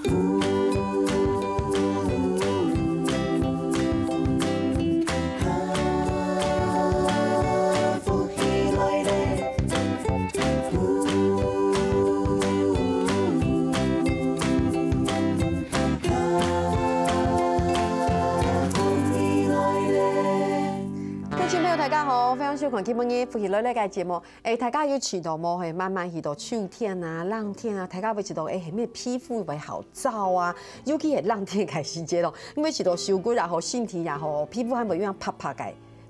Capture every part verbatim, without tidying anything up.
福氣來了，福氣來了。各位朋友，大家好，歡迎收看今晡日福氣來了个節目。 欸，大家有試著無？嘿，慢慢去到秋天啊、冷天啊，大家會試著，欸，係毋係皮膚會好燥啊？尤其係冷天个時節咯，因為試著手骨也好、身體也好，皮膚還會有樣啪啪个、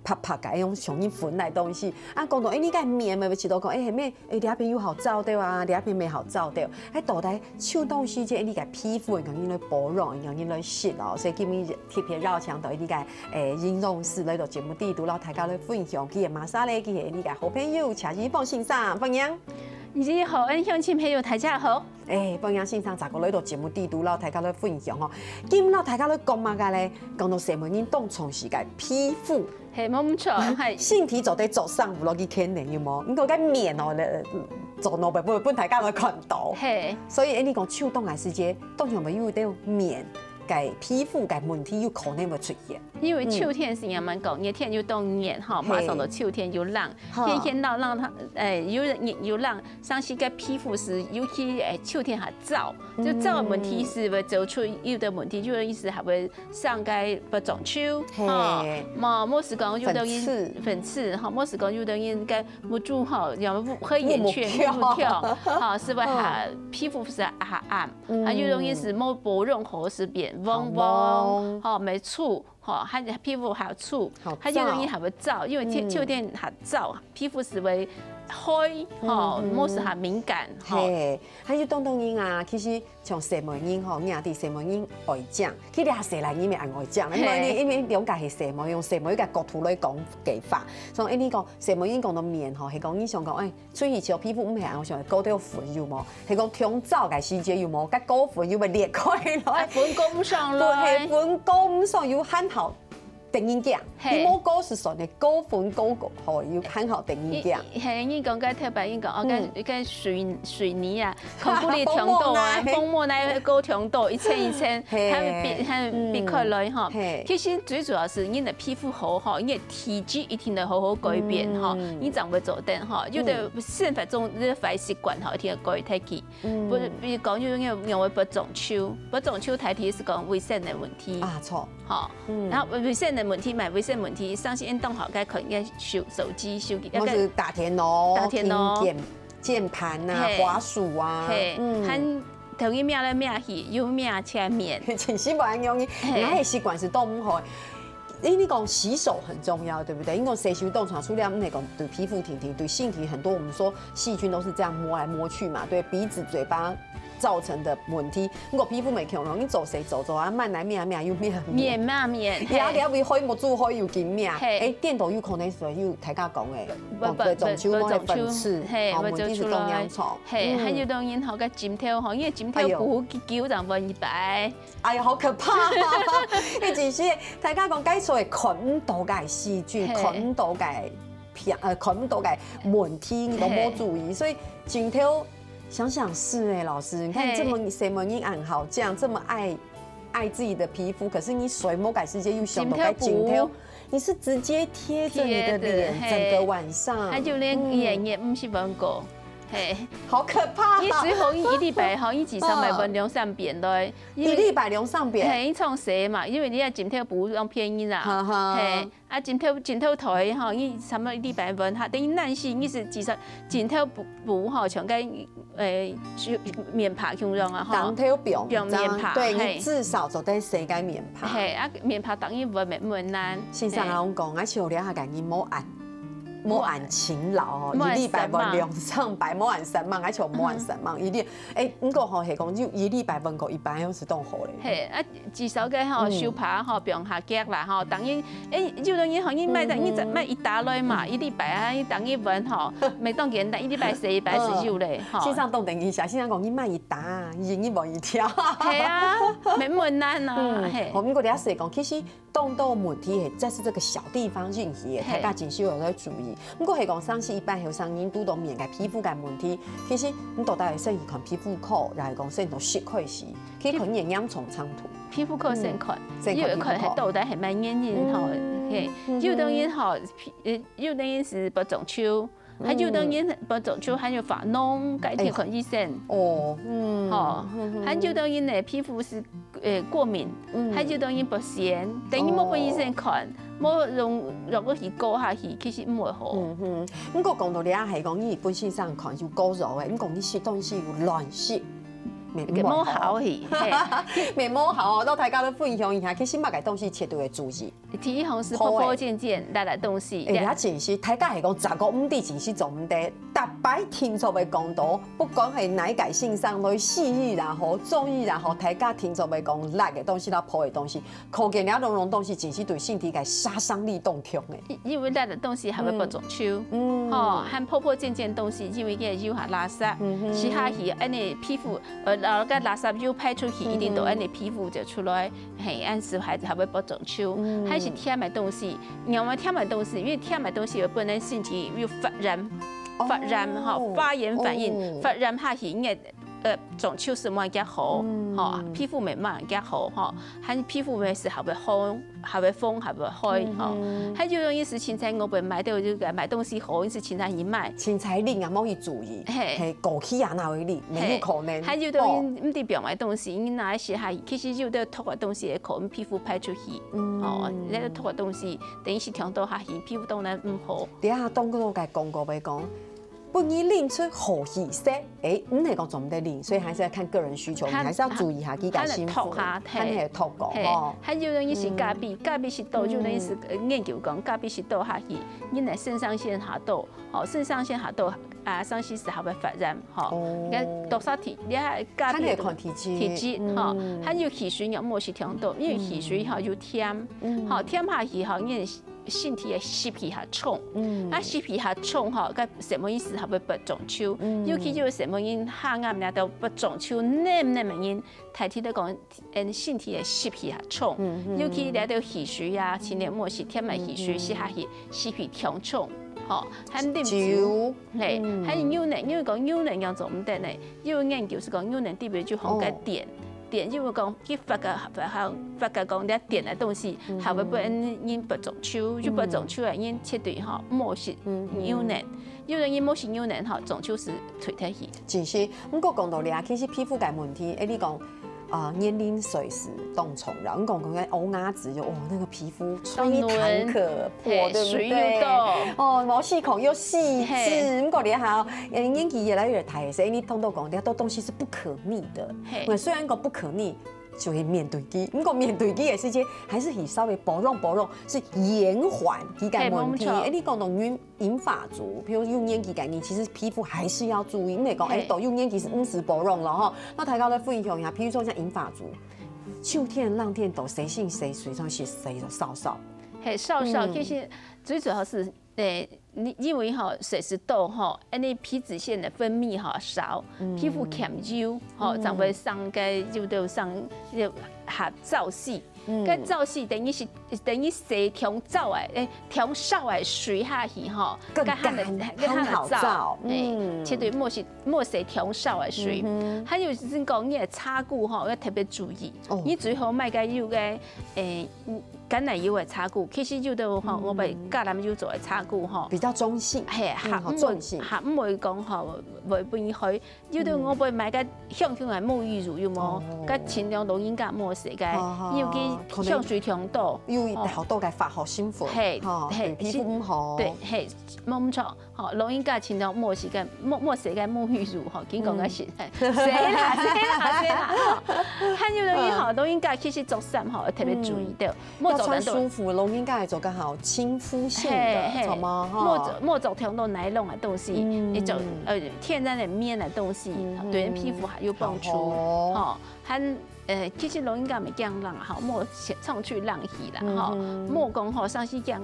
啪啪个，用像人粉來東西。啊，講到，欸，你个面嘛，會試著講，欸，係毋係，欸，這片有好燥著啊，這片無好燥著。欸，到底秋冬時節，欸，你个皮膚會仰般來保養，會仰般來食咯？所以今日特別邀請到這个，欸，營養師來到節目裡肚，摎大家來分享佢个masalah，佢个這个好朋友謝宜豐先生，歡迎。你好，恩鄉親朋友，大家好。欸，歡迎先生再過來到節目裡肚，摎大家來分享哦。今摎大家來講麼个咧？講到細妹人當重視个皮膚，係，無毋著，係。身體做得著衫褲落去牽連，有無？毋過該面哦，咧，做到會分大家來看到。係。所以，欸，你講秋冬个時節，當然會有兜面个皮膚个問題有可能會出現。 因為秋天係恁樣講，熱天又當熱吼，嘿。馬上到秋天又冷，哈。天天冷冷，它，欸，又熱又冷，像係該皮膚係，尤其，欸，秋天還燥，就燥个問題係會做出有个問題，有个意思還會生該白腫丘，嘿。吼，無，無係講有个人粉刺。粉刺，吼，無係講有个人該目珠吼，有黑眼圈、目目跳。目目跳，吼，係會還，嗯。皮膚係還暗，嗯。啊，有个人係無保養好，係變黃黃，黃黃。吼，無錯。 吼，還皮膚還燥，好燥。還有个人還會燥，因為秋，嗯。秋天還燥，皮膚係會黑，吼，嗯，嗯。毛係還敏感，吼。嘿，還有當多人啊，其實像細妹人吼，你也知細妹人愛靚，其實細人人也恁愛靚，嘿。因為你，因為了解係細妹，用細妹个角度來講个話，所以你講細妹人講到面吼，係講你想講，欸， 出去照皮膚毋係恁好，像會膏到粉有無？係講天燥个時節有無？該膏粉又會裂開來。啊，粉膏毋上來。粉，係，粉膏毋上有還好得人驚。嘿。你無膏係算个，膏粉膏膏，吼，有還好得人驚。你，嘿，你講該特別，你講，哦，該，嗯。該水，水泥啊，concrete強度啊，風膜內。風膜內膏強度，一層一層，嘿。還會必，還會必開來吼。嗯。嘿。其實最主要係你个皮膚好吼，你个體質一定要好好改變吼，嗯。你正會做得吼。有个，嗯。生活中个壞習慣吼，一定要改忒去。嗯。比，比如講，有个人會發腫丘，發腫丘大體係講衛生个問題。啊，著。吼，嗯。然後衛生个問題，嘛衛生問題，像係運動吼，該可能愛手，手機，手機，或是打電腦，打電腦。聽鍵，鍵盤啊，嘿。滑鼠啊，嘿，嗯。還 同佢摸來摸去，又摸前面。真係無恁容易，嘿。𠊎个習慣係當毋好。因為你講洗手很重要，對不對？因為洗手當重要，除了毋係講對皮膚定定，對身體很多，我們說細菌都是這樣摸來摸去嘛，對鼻子、嘴巴造成的問題。如果皮膚無健康，你做事做做啊，慢來摸摸又摸摸。面嘛面，嘿。然後你還會開目珠開又緊摸。嘿。欸，顛倒有可能係有大家講个，不，不，哦，對，腫瘤，不，不，那個粉刺，腫瘤，嘿，哦，會做出來。問題係當嚴重。 嘿，嗯。還有當然吼，該枕頭吼，因為枕頭，哎喲。補久久正換一擺。哎呀，好可怕！一直係大家講該所謂看毋到个細菌，嘿。看毋到个病，呃，看毋到个問題，你都無注意，嘿。所以枕頭想想是欸，老師，你看，嘿。這麼細妹人恁好，這樣這麼愛，愛自己的皮膚，可是你睡目个時間又想到該枕頭。枕頭補。 你是直接貼著你的臉，貼著，嘿。整個晚上。還有咧，嗯。夜夜毋識換過，嘿。好可怕！你最好你一禮拜吼，你至少愛換兩三遍咯。哦。因為，一禮拜兩三遍？嘿，你創啥嘛？因為你个枕頭補當便宜啦。哈哈。嘿，啊，枕頭，枕頭台吼，你差不多一禮拜換下，等於恁樣，你係至少枕頭補，補吼，像該 欸，就面帕共樣啊，吼。當頭放，放面帕，對，你，嘿。至少做得洗个面帕。嘿，啊，面帕當然換，換，換啊。先生啊，嘿。𠊎講，𠊎像這下个人無恁，無恁勤勞哦，無恁一禮拜換兩三擺，無恁生猛，𠊎像無恁生猛，一定，欸，毋過吼，係講，就一禮拜換過一擺，係當好咧。嘿，啊， 至少个吼，嗯。手帕吼，放下腳啦吼。當然，欸，有个人吼，你買，嗯，你買一打來嘛，嗯。一禮拜啊，你當日換吼，無當簡單，一禮拜洗一擺係有咧，嗯。吼。先生當等一下，先生講你買一打，你你換一條。係啊，無恁難啊，嗯，嘿。好，毋過你也係講，其實當多問題係，這是這個小地方引起的，嘿。大家真需要來注意。毋過係講，像係一般後生人堵到面个皮膚个問題，其實你到底係先去看皮膚科，抑係講先到食開始，去看你个嚴重程度。皮膚科先看，嗯，先看皮膚科。因為看係到底係麼原因吼，嗯，嘿，嗯哼。有个人吼，皮，呃，有个人係發腫瘤，還有个人發腫瘤還有發膿，該一定看醫生。哦，嗯，吼，嗯哼。還有个人呢，皮膚係，呃，過敏，嗯。還有个人發炎，等於無分醫生看，無用藥物去膏下去，其實毋會好。嗯哼，毋過講到這係講，你本身上看有膏藥个，毋過你食東西有亂食，面無好去，嘿。面無好哦，摎大家都分享一下，其實麼个東西絕對愛注意。第一項係泡泡枴枴、辣辣東西，欸，也真係，大家係講食過毋得，真係做毋得。逐擺聽著會講到，不管係哪一個先生，來西醫也好，中醫也好，大家聽著會講辣个東西啦、泡个東西，可見這兩種東西真係對身體个殺傷力當強欸。因，因為辣个東西還會發腫瘤，嗯，吼，還泡泡枴枴東西，因為佢个油下垃圾，嗯哼。食下去，恁呢皮膚，呃，摎該垃圾油排出去，一定都恁呢皮膚就出來。 嘿，恁時還，還會發腫瘤，嗯。還係甜个東西，因為甜个東西，因為甜个東西會分人身體有發炎，哦。發炎吼，發炎反應，哦。發炎下去，你个，呃，腫瘤係無恁好，嗯。吼，皮膚乜無恁好吼，還皮膚乜係還會紅，還會紅，還會黑吼。嗯哼。還有个意思，凊彩外背買到這個買東西好，意思凊彩去買。凊彩領啊，無去注意，嘿。嘿，過期啊，哪會領？沒有可能。嘿。還有个人，哦。毋知放个東西，你拿來食下去，其實有个毒个東西會 可能皮膚排出去，嗯。哦，該毒个東西，等於係囥到下去，皮膚當然毋好。等下當中个廣告會講，分你領出好氣息，欸，毋係講做毋得領，所以還是要看個人需求，你還是要注意下自家身體，還係毒下，嘿。還係毒个，嘿，吼。還有个人係咖啡，嗯。咖啡係到，有个人係，嗯。呃，研究講，咖啡係倒下去，人个腎上腺下到，哦，腎上腺下到，啊，上腺係還會發炎。 吼，哦。你看多少體，你看咖啡，還係看體質。體質，嗯。吼，還有汽水，你莫食忒多，因為汽水吼，嗯。有甜，嗯。吼，甜下去吼，你身體个濕氣較重，嗯。啊，濕氣較重吼，該什麼意思？還會發腫瘤，嗯。尤其有什麼人下暗那都發腫瘤，恁恁个人，大體來講， 嗯，身體个濕氣較重，嗯，嗯。尤其這兜汽水啊，盡量莫食甜个汽水，嗯，嗯。食下去濕氣忒重，吼，還啉酒，酒。嘿，嗯。還有牛奶，因為講牛奶仰做毋得呢，有研究係講牛奶裡背就含該碘，哦。碘就會講佢發覺，發覺，發覺講這碘个東西，嗯，還會分人發腫瘤，嗯。就發腫瘤个人絕對吼，莫食牛奶。嗯，嗯。有个人莫食牛奶吼，腫瘤係退忒去。真係，毋過講到這，其實皮膚个問題，欸，你講 啊，年齡歲數當重要。你講講該烏鴉子就，哇，那個皮膚吹彈可破，當嫩，對不對？嘿，水又多。哦，毛細孔又細緻。嘿。毋過你還好，呃，年紀越來越大，所以你通通講，這兜東西是不可逆的。嘿。那雖然講不可逆，就會面對佢，毋過面對佢个時間，還是可以稍微包容包容，是延緩佢个問題。嘿，無錯。欸，你講到 銀髮族，譬如有年紀个人，其實皮膚還是要注意，毋係講，欸，嘿。到有年紀係毋使保養了吼。那大家來分享一下，譬如說像銀髮族，秋天、冷天都洗身洗水，像洗洗就燒燒。嘿，燒燒，嗯。其實最主要係，欸，你因為吼，水濕多吼，恁呢皮脂腺个分泌吼少，嗯。皮膚欠油吼，嗯。正會生个有兜生有下燥氣。 嗯。該燥係等於係，等於洗忒燥个，欸，忒燒个水下去吼，更該還會，乾，該還會燥，還好燥，欸，嗯。絕對莫洗，莫洗忒燒个水。嗯哼。還有就是講，你个茶具吼，要特別注意。哦。你最好買个有个，欸，嗯，橄欖油个茶具，其實有兜吼，嗯。我們橄欖油做个茶具吼，比較中性。嘿，嗯，較毋會，好中性。較毋會講吼，會分你害 有兜外背買个香香个沐浴乳有無？哦。該盡量老人家莫洗个，好，好，尤其香水忒多。可能有好多个化學成分，嘿，吼，嘿，對皮膚毋好。是，對，嘿，無毋著，吼，老人家盡量莫洗个，莫，莫洗个沐浴乳，吼，緊講个洗，嗯。洗啦，洗啦，洗啦，吼。還有个人吼，老人家其實著衫吼，特別注意个。嗯。 莫著恁多。要穿舒服，老人家也著較好，親膚性的，嘿，嘿。著嗎？哈。莫著，莫著忒多尼龍个東西，嗯。一種，呃，天然个棉个東西，嗯哼。對人皮膚還有幫助。好哦。吼，還，呃，其實老人家毋驚冷，吼，莫上去冷氣啦，吼。嗯哼。莫講吼，上去驚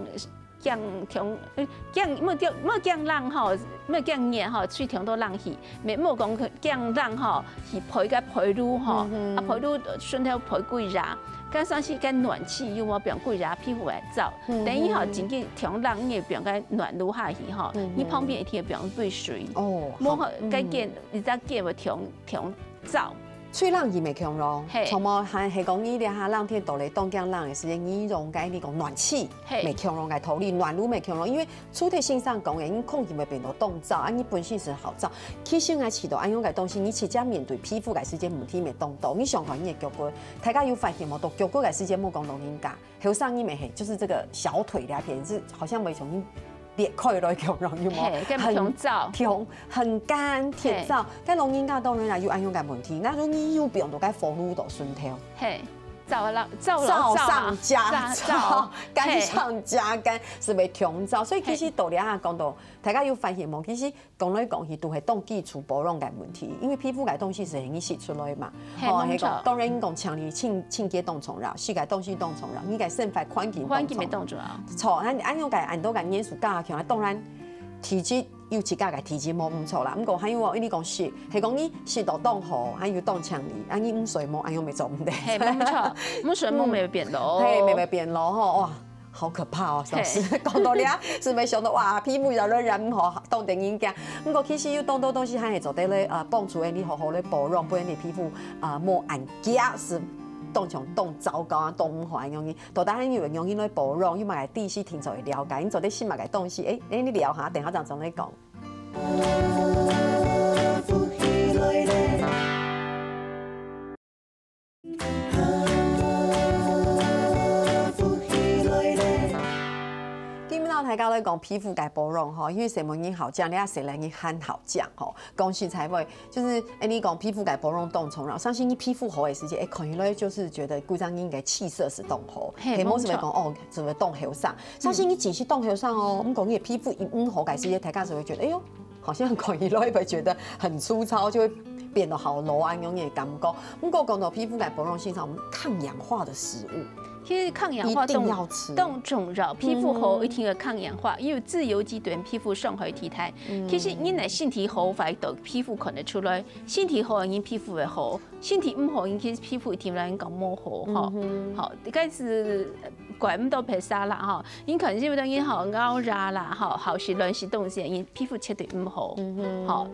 驚，驚，呃，驚，莫驚，莫驚冷吼，莫驚熱吼，去忒多冷氣，乜莫講驚冷吼，去陪个陪路吼，啊陪路順頭陪幾下，該算係該暖氣又無放幾下，皮膚會燥。等於吼，真个忒冷，你會放該暖路下去吼，你旁邊一定會放杯水。哦，無好，該件，你再件會忒，忒燥。 吹冷氣乜強咯，嘿。全部還係講你這下冷天到咧，當驚冷个時間，你用該你講暖氣，嘿。乜強咯个道理，暖爐乜強咯，因為除忒先生講个，你空氣會變到當燥，啊，你本身係好燥。其實𠊎試著恁樣个東西，你直接面對皮膚个時間問題乜當多。你想看你个腳骨，大家有發現無？到腳骨个時間，莫講老人家，後生你乜係，就是這個小腿那片是好像會重新裂開來強咯，有無？嘿，跟很燥。強，很乾，鐵燥。 該老人家當然啦，有恁樣个問題，那如果你有病，就該follow到順頭。嘿，燥了，燥了，燥上加燥，燥，燥，嘿。乾上加乾，係毋係忒燥？所以其實到這下講到，大家有發現無？其實講來講去，都係當基礎保養个問題，因為皮膚个東西係你洗出來嘛。嘿，吼，係講，當然你講清理、清、清潔當重要，洗个東西當重要，你个生活環境當重要。環境乜當重要。著，恁、恁樣个恁多个元素加起來，當然體質 有自家个體質無毋著啦。毋過還有哦，你講食，係講你食到當好，還有當清理，啊你毋睡目，恁樣乜做毋得。嘿，無毋著，毋睡目乜會變老。嘿，乜會變老吼，哇，好可怕哦，老師。講到這，係毋係想到哇，皮膚越來越毋好，當得人驚。毋過其實有當多東西還係做得咧，呃，幫助你好好咧保養，分你皮膚啊無恁結，係當像當糟糕啊，當毋好恁樣。 到底還有用心來保養，有麼个知識定著會了解，你做得食麼个東西？誒，誒，你聊下，等下正同你講。今日呢，大家來講皮膚个保養吼，因為細妹人好靚，你啊細人人還好靚吼。講實在話， 就是，誒，你講皮膚个保養當重要，相信你皮膚好个時節，誒，看起來就是覺得規張人个氣色係當好，嘿，係無係講，無錯。哦，係會當後生。相信你只是當後生哦，毋過你个皮膚一毋好个時節，大家就會覺得，哎喲，好像看起來會覺得很粗糙，就會變得好老啊，恁樣个感覺。毋過講到皮膚个保養，先生，我們抗氧化的食物，其實抗氧化當，一定要吃。當重要，皮膚好一定要抗氧化，因為自由基對皮膚傷害體態。其實人个身體好壞，都皮膚看得出來。 身體好个人皮膚會好，身體毋好个人其實皮膚一定來講無好吼。好，該係怪毋到別儕啦吼。人可能有兜人吼，枵熱啦吼，好食亂食東西，人皮膚絕對毋好。吼，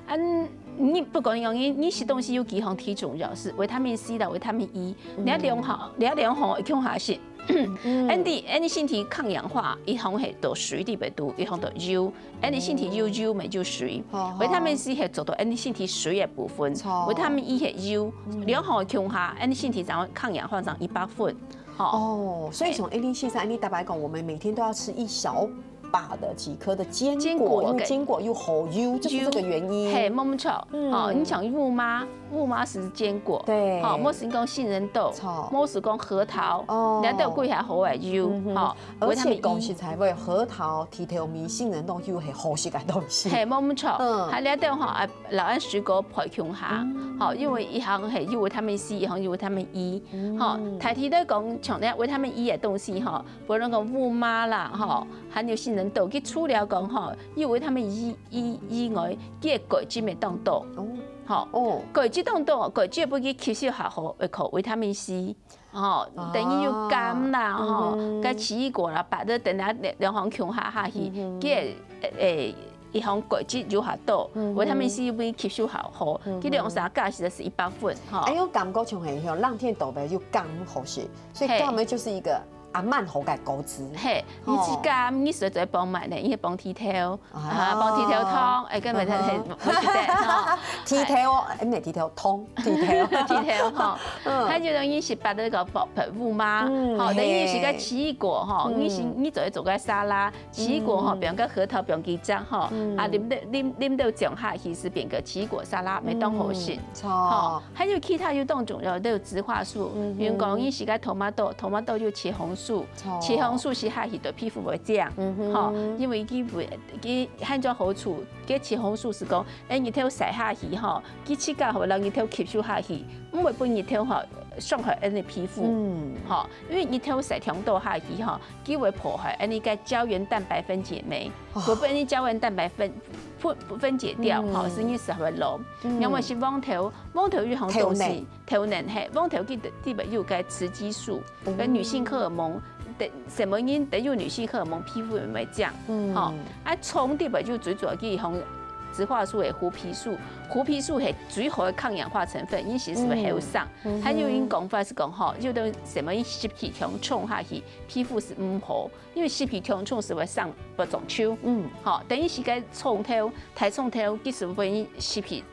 恁你不管講你，你食東西有幾項最重要，係維他命C啦、維他命E，你兩項，你兩項共下食。恁樣，恁樣身體抗氧化，一項係到水裡背肚，一項到油。 恁樣身體有油，乜有水。好，好。維他命C係做到恁樣身體水个部分，著。維他命E係油，兩項共下，恁樣身體正會抗氧化成一百分。吼。哦，所以從恁樣先生恁樣大白講，我們每天都要吃一小把的幾顆的堅果，堅果，因為堅果有好油，就是這個原因。嘿，無毋著。嗯。哦，你像烏麻， 烏麻係堅果，對。吼，無係講杏仁豆，著。無係講核桃，哦。這兜有幾下好个油，嗯哼。吼，而且講實在話，核桃、提頭米、杏仁豆又係好食个東西。嘿，無毋著。嗯。還這兜吼，啊，摎恁水果配共下，嗯。吼，因為一項係有維他命C，一項有維他命E，嗯。吼，大體來講，像這維他命E个東西吼，比如講烏麻啦，吼，還有杏仁豆，佢除了講吼，有維他命E，E以外，佢个鈣質乜當多。哦。 吼，哦。鈣質當多，鈣質分佢吸收較好，會靠維他命C。吼，啊，等於有柑啦，吼，嗯哼。該奇異果啦，把這等下兩項共下下去，嗯哼。佢个，誒，一項鈣質有較多，嗯哼。維他命C分佢吸收較好，嗯哼。佢兩儕加起來係一百分，吼。哎喲，感覺像係像冷天倒个有柑好食，所以柑呢就是一個還蠻好个果子。嘿，你食柑，你食做幫忙呢，因為幫提頭， 啊，啊，幫提頭痛，哎，根本就係，啊哈。無食得，吼。提頭哦，哎，毋係提頭，痛，提頭。提頭，吼。嗯。還有人食別个个白白烏麻，嗯，吼，等於係个奇異果，吼，嘿。你係，嗯。你做做个沙拉，奇異果，吼，嗯。放个核桃，放幾隻，吼，嗯。啊，淋到，淋，淋到醬下去係變个奇異果沙拉，乜當好食。嗯，著。吼，還有其他有當重要个植化素，嗯哼。比如講，你食个tomato，tomato有茄紅素，著。茄紅素係下去對皮膚會靚，嗯哼。吼，因為佢會 佢還有好處，佢茄紅素係講，哎，日頭曬下去吼，佢自家會摎日頭吸收下去，毋會分日頭吼，傷害𫣆俚皮膚。嗯。吼，因為日頭曬忒多下去吼，佢會破壞𫣆俚个膠原蛋白分解酶，哦。會分𫣆俚膠原蛋白分，分，分解掉，嗯。吼，所以你就會老。嗯。因為係黃豆，黃豆有好多係，豆奶。豆奶，嘿，黃豆佢裡背有个雌激素，哦。跟女性荷爾蒙，等，什麼人得有女性荷爾蒙，皮膚會會靚。嗯。吼，啊，蔥裡背就最主要佢用植化素个槲皮素，槲皮素係最好个抗氧化成分，因為係會後生。嗯。 還有人講法係講吼，有兜人係麼个濕氣忒重下去，皮膚係毋好，因為濕氣忒重係會生白腫球。嗯。吼，等於係該蔥頭，大蔥頭，佢係會分濕氣，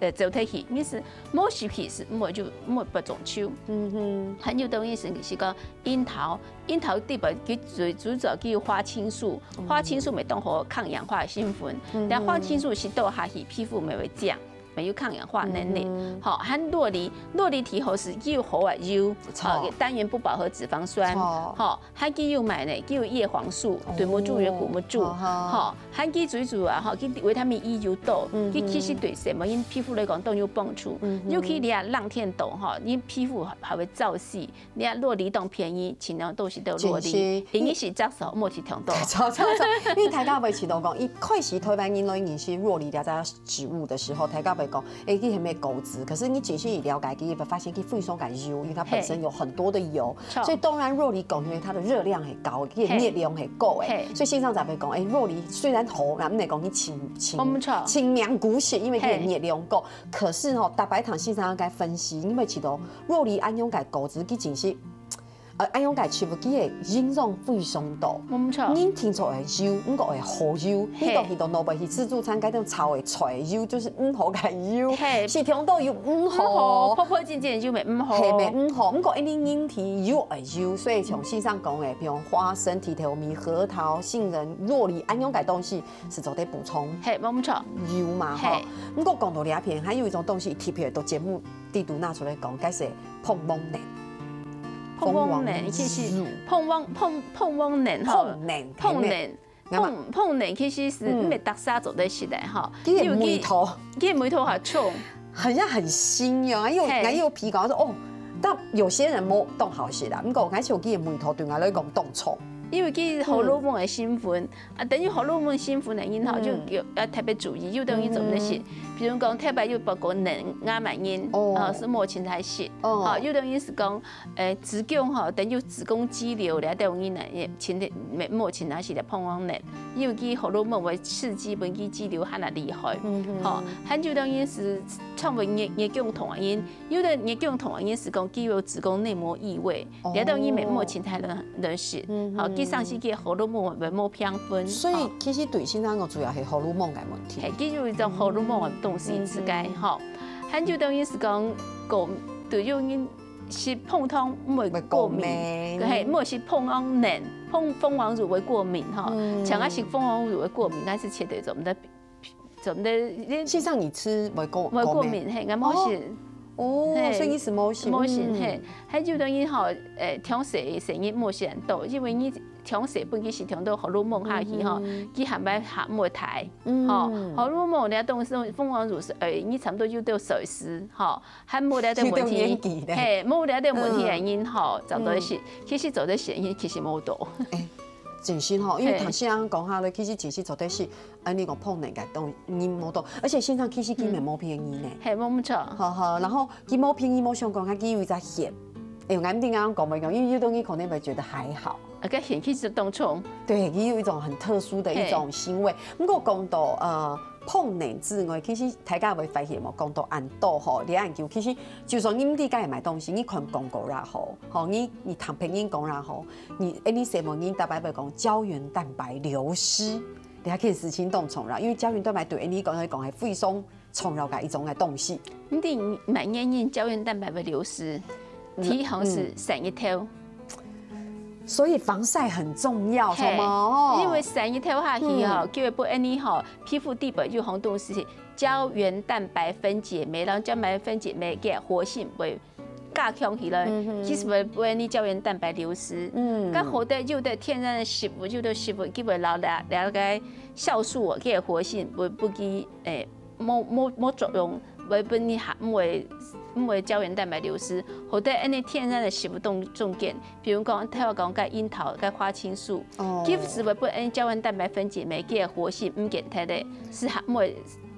呃，走忒去，你係無濕氣係毋會就毋會白腫球。嗯哼。還有兜人係，係講櫻桃，櫻桃裡背佢最主要佢有花青素，嗯。花青素乜當好抗氧化个成分，嗯哼。但花青素係多下去，皮膚乜會靚。 乜有抗氧化能力。嗯。吼，還洛梨，洛梨裡背係有好个油，著。吼，單元不飽和脂肪酸，著。吼，還佢有麼个呢，佢有葉黃素，哦。對目珠有顧目珠，好，好。吼，還佢最主要，吼，佢維他命E有多，嗯哼。佢其實對什麼，因皮膚來講都有幫助，嗯哼。尤其你啊，冷天凍，吼，你皮膚還會燥死， 你看洛梨當便宜，盡量都係都洛梨，真係。因為係接受，莫去忒多。著，著，著。因為大家會知道講，一開始台灣人來認識洛梨這隻植物的時候，大家會講，欸，佢係麼个果子？可是你真正去了解佢，你會發現佢非常个油，因為它本身有很多的油。嘿。著。所以當然洛梨講，因為它的熱量很高，佢的熱量很高欸。嘿。所以先生才會講，欸，洛梨雖然好，那毋係講佢清，清，哦，毋著。清涼補血，因為佢的熱量高。嘿。 可是吼，逐擺聽先生个分析，你會知道，洛梨恁樣个果子，佢真係，呃，恁樣个植物，佢个營養非常多。無錯。人聽著會油，毋過會好油，嘿。你到去到外背去自助餐，該種炒个菜个油，就是毋好个油，嘿。係忒多油毋好。毋好，泡泡煎煎个油乜毋好。係，乜毋好。毋過因為人體有愛油，所以像先生講个，比如花生、提頭米、核桃、杏仁、洛梨，恁樣个東西， 係做得補充。嘿，無錯。油嘛，吼。嘿。毋過講到這片，還有一種東西，特別到節目裡肚拿出來講，該係膨風奶。膨風奶，鳳凰乳。其實膨風，膨，膨風奶，吼。膨奶，膨奶，膨，膨奶其實係，嗯。毋係逐儕做得食个，吼。佢个味道。因為佢，佢个味道較重。好像很腥喲，還有，嘿。還有皮革，說，哦，但有些人無當好食啦，毋過，而且佢个味道對𠊎來講當重。因為佢荷爾蒙个成分， 啊，等於荷爾蒙成分个人吼，嗯。就有要特別注意，有兜人做毋得食。嗯。比如講，特別有包括奶，牙嫲人，哦。啊，係無清彩食。哦。吼，有兜人係講，呃，子宮吼，等於子宮肌瘤，了兜人呢，也清彩，無，無清彩食个膨風奶，因為佢荷爾蒙會刺激，分佢肌瘤還較厲害。嗯哼。吼，還有兜人係腸胃炎，炎症痛个人， 有兜人講同樣係講佢有子宮內膜異位，哦。這兜人乜無清彩來，來食，嗯哼。吼，佢上司个荷爾蒙乜無平衡，所以吼。其實對先生講，主要係荷爾蒙个問題。嘿，佢有一種荷爾蒙个東西之間，嗯哼。吼。還有兜人係講，過，對，有人食膨風奶會過敏，會過敏。嘿，無食膨風奶，膨，鳳凰乳會過敏，吼。嗯。像𠊎食鳳凰乳會過敏，但係絕對做毋得 做毋得，你先生你食會過，會過敏，過敏？嘿，𠊎無食。哦，哦，嘿，所以你係無食，無食，嗯。嘿。還有兜人吼，呃，當細个細人無食恁多，因為你當細分佢食忒多荷爾蒙下去吼，嗯哼。佢還會合毋大，嗯。吼，荷爾蒙這東西，鳳凰乳係，呃，你差不多有到歲數，吼，還無這兜問題，有到年紀咧。嘿，無這兜問題个人吼，嗯。做得食，嗯。其實做得食个人其實無多。欸，真心吼，因為嘿。頭先講下咧，其實真心做得食 恁呢講膨奶个東西無多，而且先生其實佢乜無便宜呢。嗯。嘿，無錯。好，好，然後佢無便宜，無想講，佢有一隻癬。哎喲，𠊎毋知恁樣講無講，因為有兜人可能會覺得還好。啊，該癬其實當重。對，佢有一種很特殊的一種腥味。嘿。毋過講到，呃，膨奶之外，其實大家會發現無，講到恁多吼，你研究，其實就算你毋知該買東西，你看廣告也好，吼，你，你聽別人講也好，你，哎，你細妹人大概會講膠原蛋白流失。 這件事情當重要，因為膠原蛋白對𫣆俚講來講係非常重要个一種个東西。你知，每年人膠原蛋白會流失，嗯，第一項係，嗯。曬日頭。所以防曬很重要，嘿，是嗎？哦。因為曬日頭下去吼，嗯。就會分𫣆俚吼，皮膚底背有好多係膠原蛋白分解酶，然後膠原蛋白分解酶个活性會 加強起來，嗯哼。其實會分你膠原蛋白流失。嗯。該好得有个天然个食物，有个食物佢會留了，了解酵素哦，佢个活性會不佢，誒，無，無，無作用，會分你還毋會毋會膠原蛋白流失，好在恁呢天然个食物當中間，比如講，頭先講个櫻桃、个花青素，哦。其實會分恁膠原蛋白分解酶个活性毋見忒个，係毋會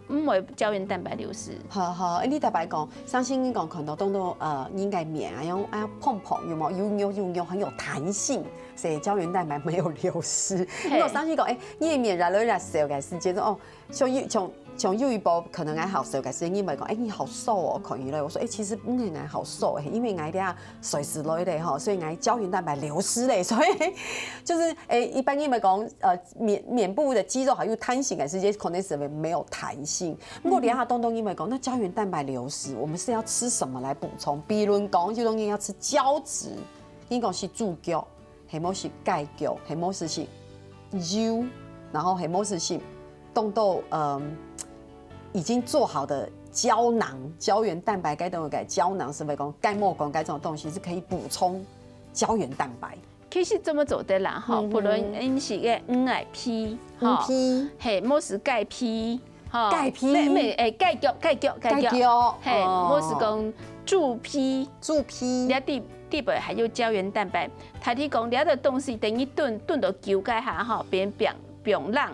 毋會膠原蛋白流失。好好，欸，你特別講，相信你講看到當多呃，人个面啊，用啊碰碰，有無？油油油油，很有彈性，所以膠原蛋白沒有流失。嘿。我相信講，欸，你个面越來越瘦个時間，哦，像有像像有一波可能還好瘦个時間，你會講，欸，你好瘦哦，看起來，我說，欸，其實毋係𠊎好瘦，欸，因為𠊎這下水死了嘞吼，所以𠊎膠原蛋白流失嘞，所以就是，欸，一般你會講，呃，面面部的肌肉還有彈性个時間，可能是沒有彈性。不過你看當中你會講，那膠原蛋白流失，我們是要吃什麼來補充？比如講，就容易要吃膠質，你講係豬腳，係無係雞腳，係無係係油，然後係無係係凍到嗯已經做好的膠囊，膠原蛋白該種个膠囊，是不是講雞毛乾該種東西是可以補充膠原蛋白？其實這麼做得啦，吼，嗯哼。不論你係个魚个皮，吼，魚皮。嘿，無係雞皮，吼，雞皮。咩咩，欸，雞腳，雞腳，雞腳。雞腳，嘿，哦。無係講豬皮，豬皮。你底底背還有膠原蛋白，他提供這个東西，等於燉燉到久該下，吼，變變變冷。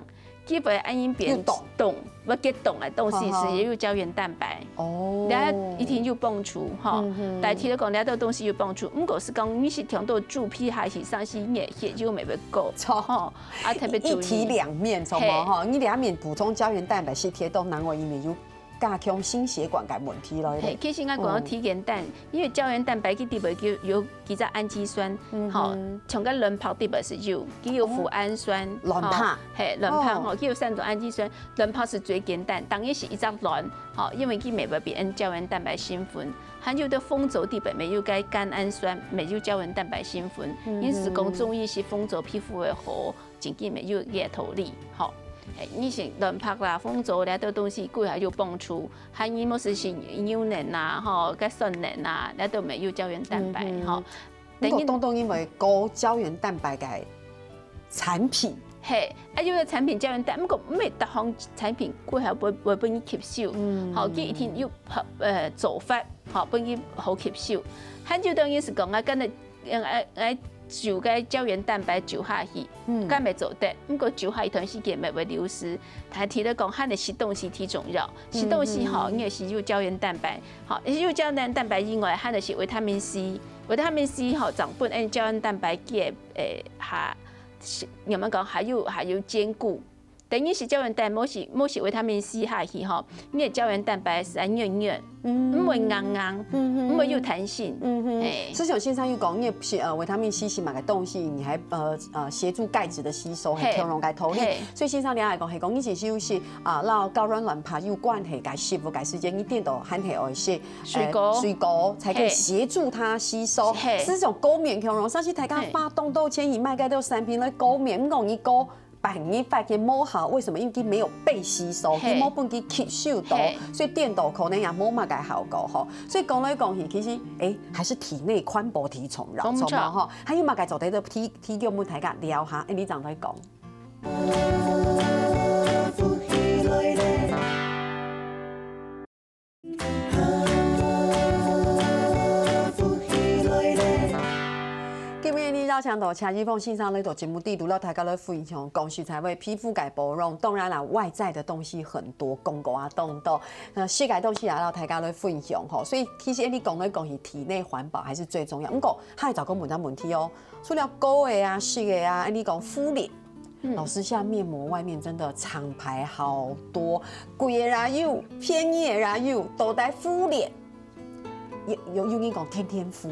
佢會恁樣變又凍。凍，會結凍个東西係有膠原蛋白。哦。然後一定有幫助，吼。嗯哼。但係講，這兜東西有幫助，毋過係講你係嚐到豬皮還係生係熱血，就沒有夠，著。吼，啊，特別注意。一體兩面，著無？嘿。吼，你兩面補充膠原蛋白係嚐到，另外一面有加強心血管个問題咯，嘿，其實𠊎講到嗯。體檢單，因為膠原蛋白佢底背有有幾隻氨基酸，嗯哼。吼，像个卵白底背係有，佢有脯氨酸，哦。卵白。吼，嘿，卵白，哦。吼，佢有三種氨基酸，卵白係最簡單，當然係一隻卵，吼，因為佢乜會分膠原蛋白成分，還有个紅棗底背乜有該甘氨酸，乜有膠原蛋白成分，嗯哼。因此講中醫係紅棗皮膚會好。 真緊乜有个道理，吼。欸，你像卵白啦、紅棗這兜東西，佢還有幫助，還有無係係牛奶啊，吼，該酸奶啊，這兜乜有膠原蛋白，嗯哼。吼。毋過等於當當因為高膠原蛋白个產品。嘿，啊，有个產品膠原蛋，毋過毋係逐項產品佢還會會分你吸收，嗯。吼，佢一定有呃做法，吼，分你好吸收。還有當然係講啊，跟著 用愛愛煮个膠原蛋白煮下去，嗯。該乜做得，毋過煮下去段時間乜會流失。但係提到講，還係食東西忒重要，食東西吼，嗯嗯。你係有膠原蛋白，吼，有膠原蛋白以外，還係維他命C，維他命C吼，正分恁膠原蛋白个誒下，慢慢講，還有還有堅固。 等於係膠原蛋白，無係無係維他命C下去吼，你个膠原蛋白係愛軟軟，嗯。毋會硬硬，嗯哼。毋會有彈性。嗯哼。嘿。就像先生有講，你个呃維他命C係麼个東西，你還呃呃協助鈣質的吸收，嘿。很強壯个頭力。嘿。所以先生你來講，係講你其實有些啊，摎膠原蛋白有關係个食物个時間，你顛倒還係愛食水果。呃水果才可以協助它吸收。嘿。係種高棉強壯，相信大家花當多錢去買該兜產品來高棉，毋講你高 半日發現無效，為什麼？因為佢沒有被吸收，嘿。佢無分佢吸收到，嘿。所以顛倒可能也無麼个效果吼。所以講來講去，其實誒，還是體內環保忒重要，無錯。著無吼？還有麼个做得提提供分大家了解下？誒，你正來講。 今晡日呢，邀請到謝一峰先生來到節目裡肚，摎大家來分享，講實在話，皮膚个保養，當然啦，外在个東西很多，廣告啊當多，呃，食个東西也摎大家來分享吼。所以其實你講來講去，體內環保還是最重要。毋過，還有一個問題哦，除了膏个啊、食个啊，你講敷臉， 嗯。老師，現在面膜外面真的廠牌好多，貴个也有，便宜个也有，都在敷臉。有有有人講天天敷，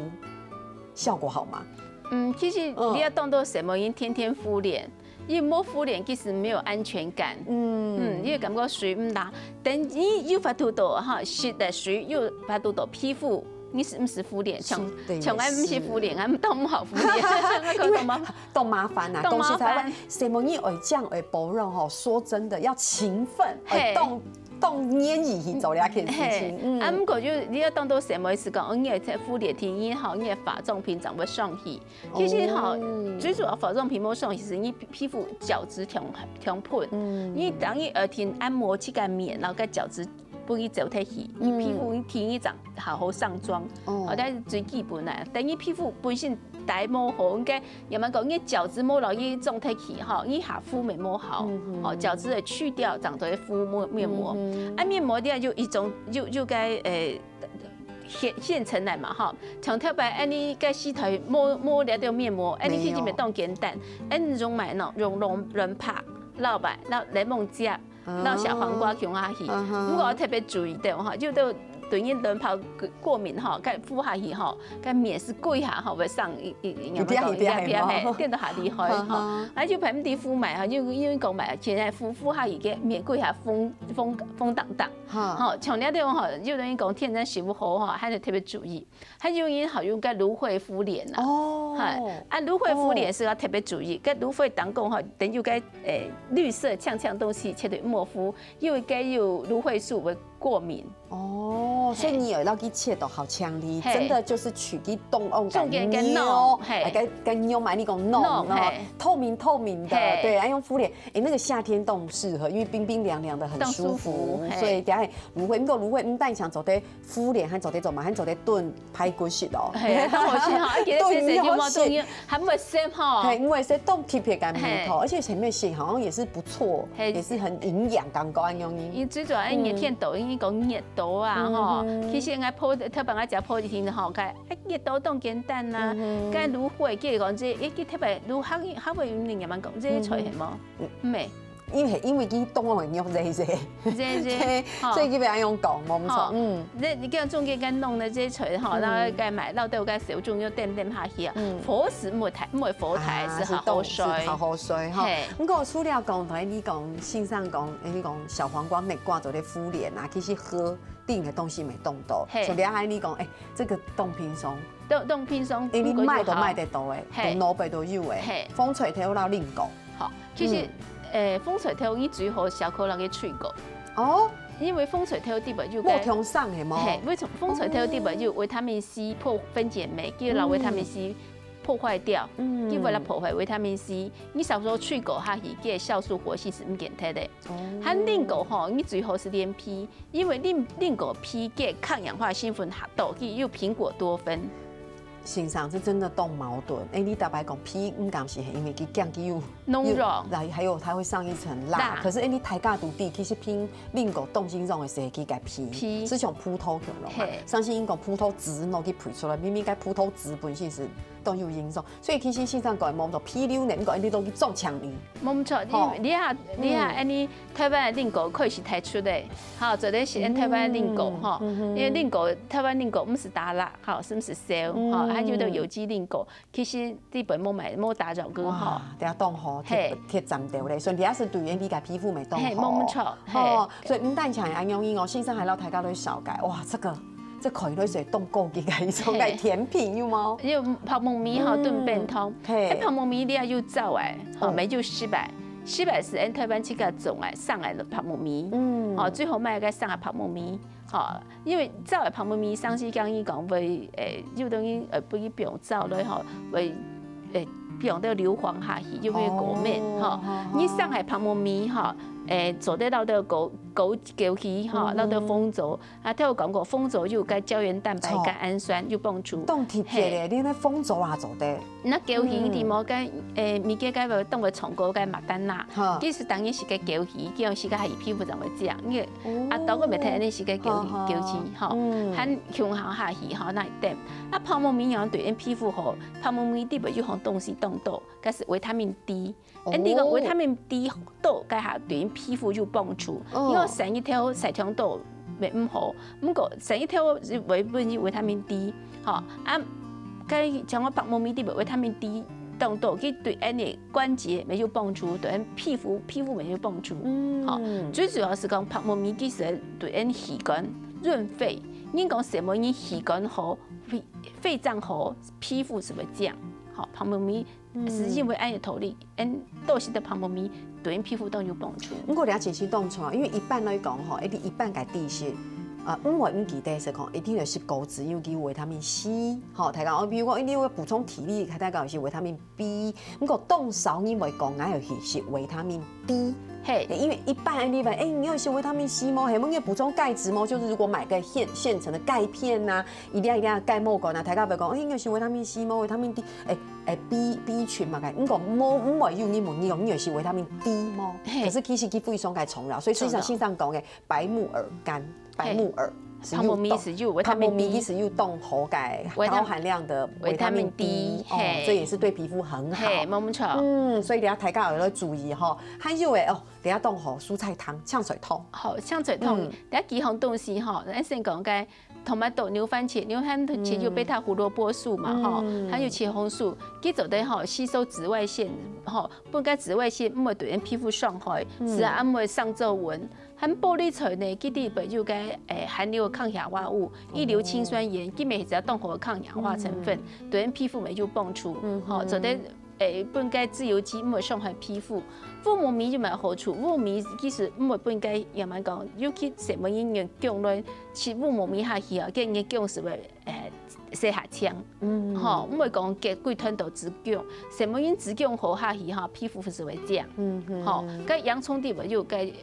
效果好嗎？嗯，其實嗯。你愛當多什麼人天天敷臉，因為無敷臉其實沒有安全感。嗯。嗯，因為感覺水毋打，等你有法度到哈，食个水有法度到皮膚，你係毋係敷臉？像是的，像𠊎毋係敷臉，也是。𠊎當毋好敷臉，因為當麻煩。 當麻煩啊，當麻煩。講實在話，什麼你愛講愛保養吼，說真的要勤奮，嘿。愛當當願意去做這件事情。嘿，嗯。啊，毋過就你愛當多什麼意思講，你愛在敷臉第一吼，你个化妝品正會上去。其實吼，哦。最主要化妝品無上去，係你皮皮膚角質強強薄。嗯。你當你愛定按摩這個面，然後該角質分佢走忒去，你皮膚第一張好好上妝，哦，這係最基本个。等於皮膚本身底無好，應該也蠻講，你角質無落去種忒去吼，你下敷面無好，哦，角質个去掉，長做敷面面膜。啊，面膜底下有一種，有有个誒。現現成來嘛吼，像頭擺恁呢个時代無無這種面膜，恁呢其實也當簡單，恁用買喏，用潤潤帕、老白、然後檸檬汁， 然後小黃瓜放下去。嗯哼。毋過特別注意到吼，就對對人卵泡過敏吼，該敷下去吼，該面色幾下吼，會生一一一一點一點一點，嘿，變到較厲害吼。啊，就排毋知敷買吼，因為因為講買，現在敷敷下去个面幾下紅紅紅當當，吼，像這種吼，有人講天然皮膚好吼，還係特別注意。 還有人好用个蘆薈敷臉啊。哦。係，啊，蘆薈敷臉係要特別注意，該蘆薈當中吼，等於該誒綠色嗆嗆東西，絕對莫敷，因為該有蘆薈素會過敏。哦，所以你有要去切到好強力，嘿，真的就是取去凍漚，中間該弄，嘿，該該用嘛，你講弄，弄，然後嘿，透明透明的，嘿，對，啊用敷臉，誒，那個夏天凍適合，因為冰冰涼涼的很舒服，當舒服，嘿，所以等下蘆薈，毋過蘆薈毋單淨做得 敷臉還做得做嘛，還做得燉排骨食哦。嘿，當好食吼，而且這些就無中藥，還毋會澀吼。嘿，因為是當特別个味道，嘿，而且前面寫好像也是不錯，嘿，也是很營養，感覺恁樣呢。因為最主要，因為天到，因為講熱到啊吼，其實應該泡，特別愛食泡一定吼，該熱到當簡單啊，該蘆薈，佢講這，誒，佢特別蘆薈，還會有人慢慢講，這菜係無？毋係。 因為因為佢凍漚个肉熱熱，熱熱，對，吼，所以佢會恁樣講，無毋著，吼，嗯，這你看中間該弄个這菜吼，然後該買，然後都有該小種又點點下去啊，嗯，火勢毋會太毋會火大，啊，係好好水，係好好水吼。嘿，毋過除了講，頭先你講先生講，誒，你講小黃瓜、蜜瓜做得敷臉啊，其實核定个東西無當多，嘿，所以你還你講，誒，這個當輕鬆，當當輕鬆，誒，你買都買得到誒，嘿，紅蘿蔔都有誒，嘿，紅菜頭摎蘋果。 好，其實，誒，紅菜頭你最好少可拿去水果。哦，因為紅菜頭底背有个，無共生係無？嘿，因為紅菜頭底背有維他命C破分解酶，佢摎維他命C破壞掉，嗯，佢會來破壞維他命C。你少說水果下去，佢个酵素活性係毋見忒个。哦，還蘋果吼，你最好係連皮，因為蘋蘋果皮个抗氧化成分較多，佢有蘋果多酚。 先生，這真的當矛盾。誒，你大白講，皮毋敢食，係因為佢驚佢有弄肉，還還有它會上一層蠟。蠟，可是誒，你大家都知，其實蘋蘋果當輕鬆个係佢个皮，皮，係像葡萄共樣嘛。嘿，上次因講葡萄籽拿去配出來，明明該葡萄籽本身係當有營養，所以其實先生講無毋著，皮溜呢，毋過誒，你都去種強力。無毋著，你你啊你啊，誒，你台灣个蘋果開始提出來，好，做得食台灣个蘋果吼，因為蘋果台灣蘋果毋係打蠟。 吼，係毋係燒？吼，啊，有兜有機蘋果，其實基本無買，無打擾過吼。哇，這下當好，嘿，貼貼站掉咧，所以這下係對於你个皮膚會當好。嘿，無毋著，嘿。哦，所以毋單淨係恁樣哦，先生還摎大家來紹介，哇，這個這看起來係當高級个一種个甜品，有無？有白木耳吼，燉便當，嘿，白木耳你愛有燥个，吼，無就濕个，濕个係𫣆台灣自家種个，生个白木耳，嗯，吼，最好買个生个白木耳，吼。 因為燥个白木耳，上次講佢講會，誒，有東西，呃，分佢放燥落吼，會，誒，放到硫磺下去，就會過敏，吼。你生个白木耳吼，誒，做得摎到枸枸杞吼，摎到紅棗，啊，頭有講過，紅棗有該膠原蛋白、甘氨酸，有幫助。當特別个，連該紅棗也做得。 那枸杞你知無？該，誒，物件該會當會唱歌該馬丹娜，其實當然係該枸杞，枸杞个皮膚正會靚，因為啊，當然袂聽你係該枸杞，枸杞吼，還共下下去吼，那一點。啊，白木耳樣對𫣆皮膚好，白木耳底背有項東西當多，該係維他命D。恁你講維他命D多，該下對𫣆皮膚有幫助，因為曬日頭曬傷多， 會毋好。毋過，生日頭係會分你維他命D，吼，啊，該像講白木耳底背維他命D當多，佢對𫣆个關節會有幫助，對𫣆皮膚，皮膚會有幫助。吼，最主要係講白木耳其實對𫣆氣管、潤肺，人講細妹人氣管好，肺肺臟好，皮膚係會靚。吼，白木耳 係因為恁樣个道理，𫣆多食个白木耳對𫣆皮膚當有幫助。毋過了解是當錯，因為一般來講吼，一定一般个知識，啊，毋會毋記得係講，一定愛食果子，因為佢有維他命C，吼，大家，哦，比如講，你愛補充體力，大家有食維他命B，毋過當少人會講，𠊎愛去食維他命D。嘿，因為一般人以為，哎，你有食維他命C無？係無，你有補充鈣質無？就是如果買個現現成的鈣片呐，一定要一定要鈣末膏啊，大家會講，哎，你有食維他命C無？維他命D，哎哎，B B群嘛，該，毋過無毋會有人問你講，你有食維他命D無？嘿可是其實佢非常个重要，所以實際上重要先生講个白木耳干，白木耳。白木耳是有維他命D白木耳其實有當好个維他高含量的維他命維他命D D，哦嘿，這也是對皮膚很好。嘿，無毋著。嗯，所以大家大家要來注意吼，還有誒哦，等下當好蔬菜湯、芎菜湯，好，芎菜湯，嗯這幾項東西吼，咱先講該tomato、牛番茄，牛番茄有貝塔胡蘿蔔素嘛，吼，嗯還有茄紅素，佢做得吼吸收紫外線，吼，分該紫外線毋會對人皮膚傷害，使啊毋會生皺紋。含玻璃菜呢，佢裡背有該誒含有抗氧化物，異硫氰酸鹽，佢乜係一隻當好个抗氧化成分，對人皮膚乜有幫助，吼，做得 誒，分該自由基毋會傷害皮膚。烏木耳有麼个好處？烏木耳其實毋會分該，也蠻講，尤其細妹人用薑來食烏木耳下去啊，該人个薑係會誒洗下青，嗯吼，毋會講結規團都子薑，細妹人子薑好下去哈，皮膚係會靚。嗯哼吼，該洋蔥裡背有該誒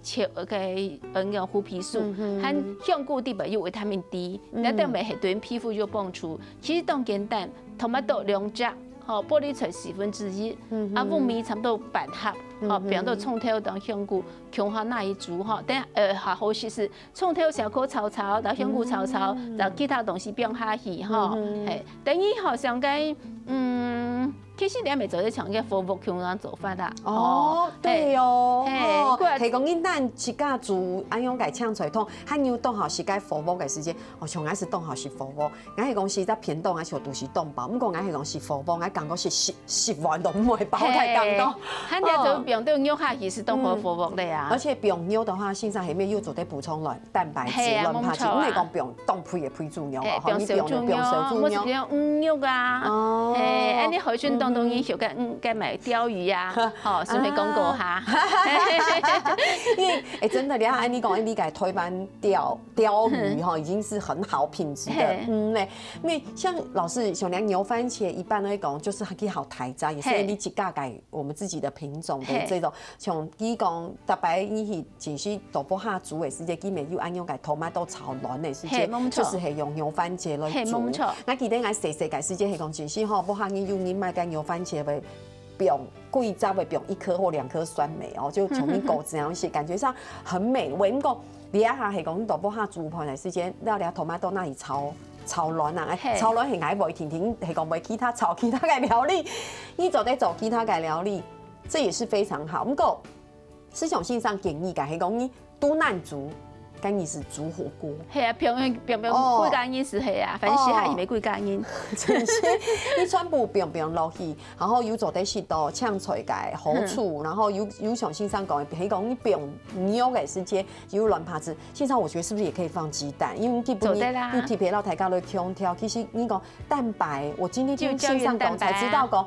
茄，該嗯个胡皮素，嗯哼含香菇裡背有維他命D，該等乜係對皮膚有幫助。其實當簡單，tomato兩隻，吼，玻璃菜四分之一，嗯哼啊烏木耳差不多半盒，吼，嗯哼放到蔥頭當香菇，共下拿去煮吼，等呃下好食係蔥頭小可炒炒，然後香菇炒炒，嗯然後其他東西放下去吼，嗯哼嘿，等於好像該嗯，其實你也袂做得像該火鍋共樣做法啦，哦，嘿對哦，嘿哦不然係講恁單自家煮，恁樣个芎菜湯，還有當好食該火鍋个時間，哦，像𠊎係當好食火鍋，𠊎係講食隻便當，𠊎就肚屎當飽，毋過𠊎係講食火鍋，𠊎感覺食食食完都毋會飽，太感動。嘿，還得做放到肉下去係當好火鍋个啊而。且放肉的話，先生下面又做得補充卵蛋白質、嘿啊卵白質，無錯啊毋係講放當肥的肥豬肉哎哦，，吼，放小豬肉，你放放小豬肉。或是放魚肉啊。哦嘿，哎，你海鮮當中也有該嗯，該買鯛魚啊，吼，順便講過哈。因為哎，真的，你看，哎，你講，哎，你改推班釣釣魚哈，已經是很好品質的嘿，嗯嘞。因為像老師像你牛番茄一般來講，就是很好抬giá，也是嘿你自家改我們自己的品種的嘿這種，像你講，大白你去真是都不下煮的時間，基本又按用改tomato炒卵的時間，嘿，無錯就是係用牛番茄來煮。嘿，無錯那記得𠊎細細个時間係講真是吼，不下你有人買个牛番茄會放幾隻會放一顆或兩顆酸梅哦，就從你果子然後是感覺上很美味。不過你啊係講你都不下煮飯的時間，料理tomato那裡炒炒卵啊，哎，嘿炒卵很愛會甜甜，係講會其他炒其他的料理，你做得做其他的料理，這也是非常好。不過，思想性上建議个係講你都難煮，跟你是煮火鍋。係啊，平平平平哦幾家人係係啊，反正食下也無幾家人。真是，你全部放放落去，然後有做得食到青菜个好處，然後有有像先生講的，譬如講你放肉的時間有卵白質，先生我覺得是不是也可以放雞蛋？因為基本做得啦你你特別讓大家來強調，其實你講蛋白，我今天聽就膠先生講原蛋白啊才知道講。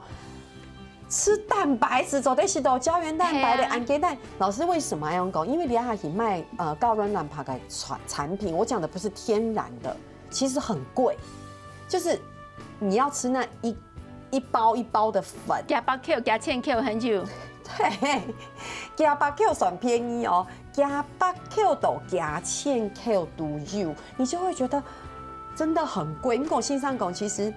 吃蛋白質做得食到膠原蛋白的嘿啊，ăn雞蛋。老師為什麼要講？因為你還去賣呃膠原蛋白的產產品，我講的不是天然的，其實很貴，就是你要吃那一一包一包的粉，幾百塊、幾千塊很久。對，幾百塊算便宜哦，幾百塊到幾千塊都有，你就會覺得真的很貴。不過先生講，其實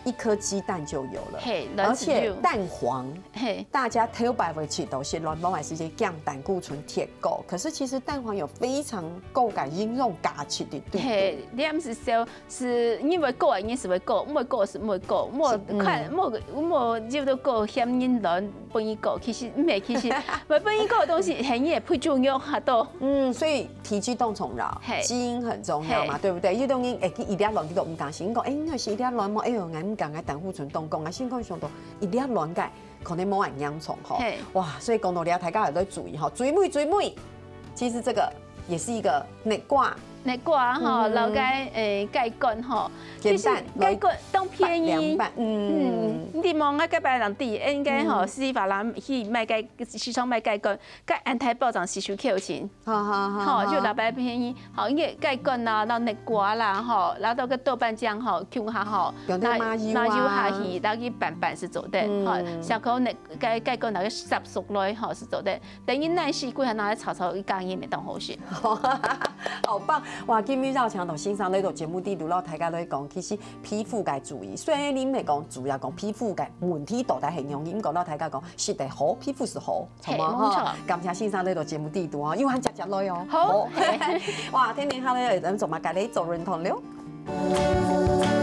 一顆雞蛋就有了，嘿，而且卵子就蛋黃。嘿，大家頭擺會食到係卵黃還係講膽固醇忒高，可是其實蛋黃有非常高的營養價值的，對不對？嘿，你毋係說係因為高，一定係會高，毋會高係毋會高，莫嗯看莫莫就都高，嫌人卵分佢高，其實毋係，其實會分佢高的東西，係你的配種藥較多。嗯，所以體積當重要嘿，基因很重要嘛，嘿對不對？有種人哎，一粒卵佢都毋敢食，你講哎，你係一粒卵無？哎喲，𠊎毋敢，𠊎膽固醇當高，𠊎先看想到一粒卵个，可能無恁嚴重吼。嘿哇，所以講到這，大家也要注意吼，最尾最尾，其實這個也是一個內掛。个瓜吼，嗯。摎个，誒，雞肝吼，簡單，其實雞肝當便宜。兩百，嗯。嗯，你望啊，該擺人知，應該吼，嗯。西法蘭去買雞，市場買雞肝，該安泰包裝四十塊錢。好，好，好，吼，好。就兩百便宜。吼，因為雞肝啦，摎个瓜啦，吼，摎到个豆瓣醬吼，共下吼，用到麻油啊。麻油下去，摎佢拌拌係做得。嗯。吼，小可个雞，雞肝摎佢煠熟來，吼，係做得。 等於恁時，佢還拿來炒炒，一家人也當好食。好棒！哇，今日邀請到先生來到節目裡肚，摎大家來講，其實皮膚个注意。雖然你毋係講主要講皮膚个問題到底係仰般，毋過摎大家講，食得好，皮膚係好，係無？嘿，無錯。吼，感謝先生來到節目裡肚哦，有閒接接來哦。好。好。哇，天天好咧，咱做麼个來做運動了？